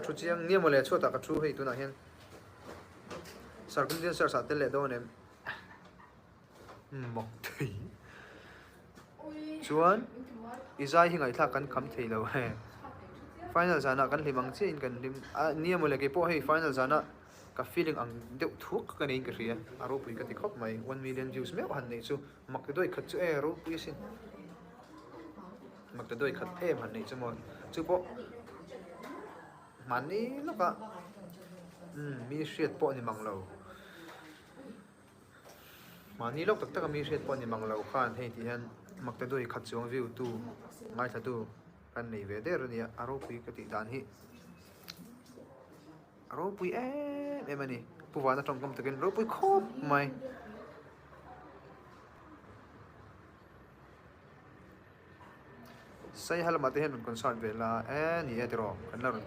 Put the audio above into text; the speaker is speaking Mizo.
Thu chiang nge mawle chhuatah ka thu hei tunah hian Sarkumdian search ah tel leh dawn em? Mak thei. Chuan i zai hi ngaihthlak kan kham thei lo he. Final zanah kan hlim ang chiah in kan hlim a nia mawle kei pawh hei final zanah ka feeling ang deuh thuak ka nei in ka hria a ropui ka ti khawp mai 1 million views meuh han neih chu mak ti dawi khat chu e ropui asin. Mak ta dawi khat em han neih chu maw chu pawh mahni lawkah umm mi hriat pawh ni mang lo mahni lawk tak taka mi hriat pawh ni mang lo khan hei tih hian mak ta dawi khat chuang view tu ngaithla tu kan nei ve der ania a ropui ka tih dan hi a ropui em em a ni Pu Vana tawngkam takin ropui khawp mai. Saiha lamah te hian rawn concert ve la e ni e tiraw kan la rawn.